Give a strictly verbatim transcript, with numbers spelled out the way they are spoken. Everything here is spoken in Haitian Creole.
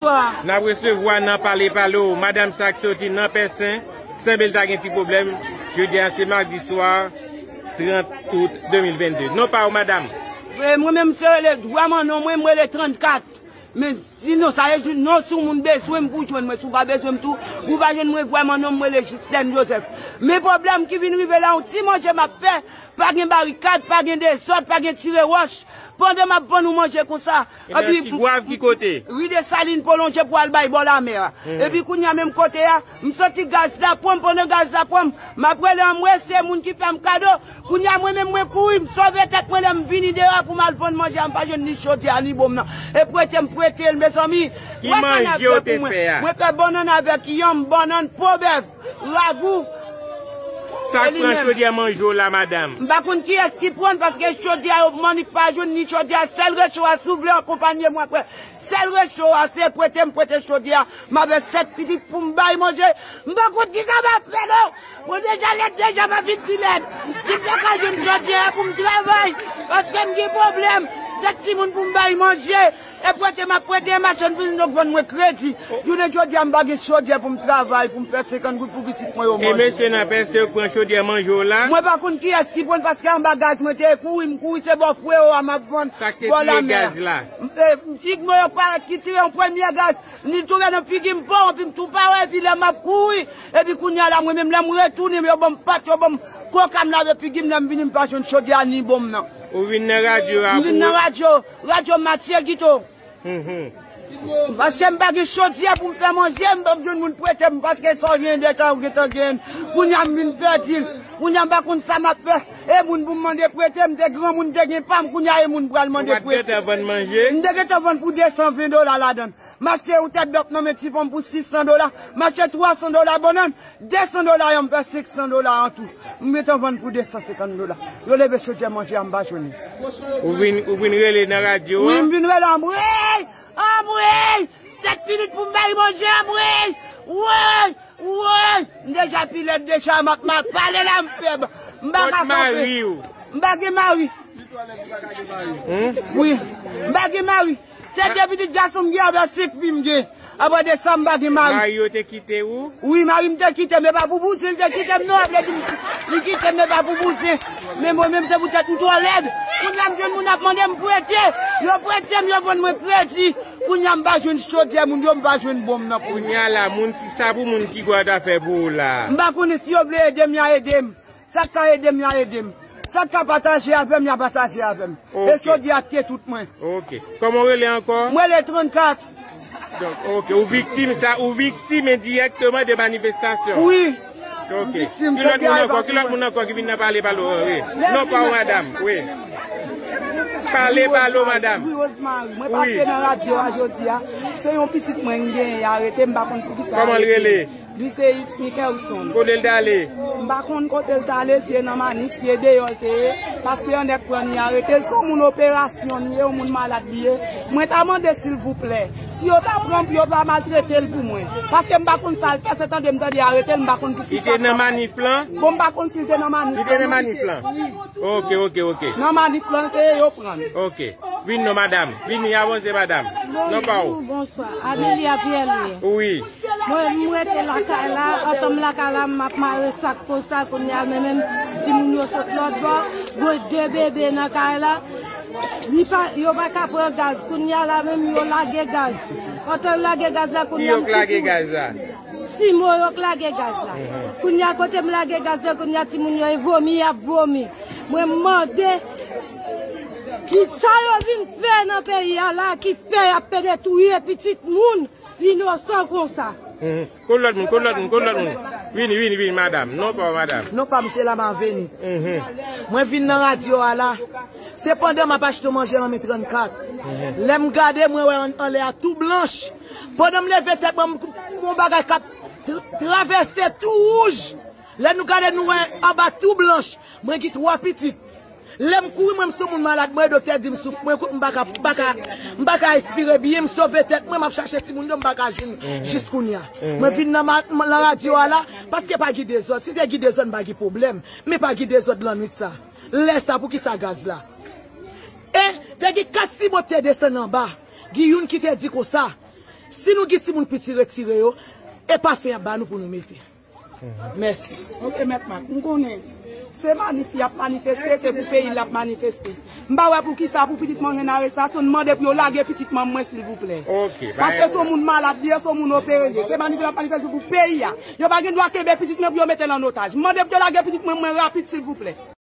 N ap resevwa nan Pale Palo, madanm sa k soti nan Pèsen, sanble l ta gen ti pwoblèm. Jodi a se madi swa, trant out de mil vennde. Non pa w, madanm? E mwen menm se rele dwa man non mwen, mwen rele trannkat. Men si non sa e jou non, si w moun bezwen m pou w jwenn mwen, si w pa bezwen m tou, pou w pa jwenn mwen vrèman non, mwen rele Jislèn Jozèf. Men pwoblèm ki vin rive la, yon ti manje m ap fè, pa gen barikad, pa gen dezòd, pa gen tire wòch. Pandan m ap vann yon manje konsa, epi Tibwav ki kote? Ri Desalin pwolonje pou al bay bò lamè a. Epi kounye a menm kote a, m santi gaz la pran m, pandan gaz la pran m, m ap rele anmwe, se moun ki fè m kado. Kounye a mwen menm mwen kouri, m sove tèt mwen, lè m vini deyò pou m al vann manje a, m pa jwenn ni chodyè a ni bonm nan. E prete m prete l, mezanmi. Ki manje w te fè a? Mwen fè bannann avèk yanm, bannann, po bèf, ragou. Sa k pran chodyè manje w la, madanm? M pa konn kiyès ki pran l, paske chodyè yo, m annik pa jwenn ni chodyè, sèl recho a, si w vle akonpanye mwen, frè. Sèl recho a, se prete m prete chodyè a. M avè sèt pitit pou m bay manje. M pa konn kisa m ap fè non. Mwen deja lèd, deja m ap vin pi lèd. Si m pa ka jwenn chodyè a pou m travay, paske m gen pwoblèm. Sèt timoun pou m bay manje. E prete m ap prete, e machann vin donk vann mwen kredi. Jounen jodi a m pa gen chodyè pou m travay, pou m fè senkant goud pou pitit mwen yo manje. E mesye nan pèse yo k pran chodyè manje w la? Mwen pa konn kiyès ki pran l, paske anba gaz mwen te kouri, m kouri se bò frewo a m ap vann, bò lamè a. Sa k te tire gaz la? M, e, Igno yo parèt ki tire yon premye gaz. Li tonbe nan figi m fò, epi m tou pa wè, epi lè m ap kouri, epi kounye a la, mwen menm, lè m retounen, yo ban m pat, yo ban m koka, m lave figi m, lè m vini, m pa jwenn chodyè a ni bonm nan. Ou vin nan radyo a pou... M vin nan radyo, radyo Matye Gito. Paske m pa gen chodyè pou m fè manje, m p ap jwenn moun prete m, paske sa w gen de tan, ou gentan gen. Kounye a m vin pèdi l. Kounye a m pa konn sa m ap fè. E moun pou m mande prete, m te granmoun, m te gen pa m, kounye a e moun pral mande prete. Ou pa t gentan vann manje? M te gentan vann pou de san ven dola ladan l. M achte yon tèt bèf nan men ti fanm pou sis san dola. M achte twa san dola bannann, de san dola yo, m fè senk san dola an tou. M gentan vann pou de san senkant dola. Yo leve chodyè manje a, m pa jwenn li. Ou vin, ou vin rele nan radyo a? Wi, m vin rele, anmwey! Anmwey! Sèt minit pou m bay manje, anmwey! Woy! Woy! M deja pi lèd deja, m ap mal pale la, m fèb. M pa ka kanpe. Kot mari w? M pa gen mari. Wi. M pa gen mari. Se de pitit gason m gen, avè senk fi m gen. Apre de sa, m pa gen mari. Mari w te kite w? Wi, mari m te kite m, e pa pou bouzen li te kite m non, vle di m, li kite m, e pa pou bouzen. Men mwen menm, se poutèt m twò lèd. Kounye a m jwenn moun ap mande m prete. Yo prete m, yo vann mwen kredi. Kounye a m pa jwenn chodyè moun yo, m pa jwenn bonm nan pou yo. Kounye a la, moun ti, sa pou moun Tigwav ta fè pou ou la? M pa konnen si yo vle ede m, y a ede m. Sa k ka ede m, y a ede m. Sa k ka pataje avè m, y a pataje avè m. E chodyè a te tout mwen. Ok. Kòman w rele ankò? Mwen rele trannkat. Donk, ok, ou viktim sa, ou viktim endirèkteman de manifestasyon. Wi. Ok. Ki lòt moun ankò, ki lòt moun ankò ki vin nan pale, pale, wi. Non pa w, madanm, wi. Pale, pale, madanm. Wi, Rosemary, mwen pase nan radyo a jodi a. Se yon pitit mwen m genyen, y arete, m pa konn poukisa y arete. Kòman l rele? Li se Ismy Kelson. Kote l t ale? M pa konn kote l t ale, si e nan manif, si e deyò l te ye. Paske yon nèg pran li arete l, se yon moun operasyon li ye, yon moun malad li ye. Mwen ta mande silvouplè, si yo ta pran l, pou yo pa maltrete l pou mwen. Paske m pa konn sa l fè, se tande m tande arete l, m pa konn poukisa. Li te nan manif lan? Bon, m pa konn si l te nan manif lan. Li te nan manif lan? Ok, ok, ok. Nan manif lan l te ye, yo pran l. Ok. Vin non, madanm. Vini, avanse, madanm. Non pa w. Bonjou, bonswa. Amelia Pierre li ye. Wi. Mwen, m rete lakay la, antan m lakay la, m ap mare sak konsa, kounye a, men menm timoun yo sot lòt bò, gen de bebe nan kay la. Li pa, yo pa ka pran gaz, kounye a la menm, yo lage gaz. Antan yo lage gaz la, kounye a, m kouri. Ki yo k lage gaz la? Simo yo k lage gaz la. Kounye a, kote m lage gaz la, kounye a, timoun yo, e vomi, y ap vomi. Mwen, m mande, ki sa yo vin fè nan peyi a la, ki fè y ap pede touye pitit moun inosan konsa? Kot lòt moun, kot lòt moun, kot lòt moun? Vini, vini, vini, madanm. Non pa w, madanm. Non pa m, se la m a vini. Mwen vin nan radyo a la. Se pandan m ap achte manje nan men trannkat. Lè m gade, mwen wè an, anlè a tou blanch. Pandan m leve tèt mwen, m, m wè yon bagay k ap tra-, travèse tou wouj. Lè nou gade, nou wè anba tou blanch. Mwen gen twa pitit. Lè m kouri, mwen, m se yon moun malad, mwen, doktè di m souf mwen kout, m pa ka, m pa ka, m pa ka espire byen, m sove tèt mwen, m ap chache timoun yo, m pa ka jwenn jis kounye a. Mwen vin nan ma-, nan radyo a la, paske pa gen dezòd. Si te gen dezòd, m pa gen pwoblèm. Men pa gen dezòd lannwit sa. Lè sa, poukisa gaz la? E, te gen kat simo te desann anba. Gen youn ki te di konsa, Si nou gen timoun piti, retire yo, e pa fè y ap ba nou pou nou mete. Mèsi. Ok, Mèt Mak, m konnen se manif y ap manifeste, se pou peyi l ap manifeste. M pa wè pou kisa pou pitit mwen jwenn arestasyon, n mande pou yo lage pitit manman mwen silvouplè. Paske se yon moun malad li ye, se yon moun opere li ye. Se manif y ap manifeste pou peyi a. Yo pa gen dwa kenbe pitit mwen pou yo mete l an otaj. M mande pou yo lage pitit mwen mwen rapid silvouplè.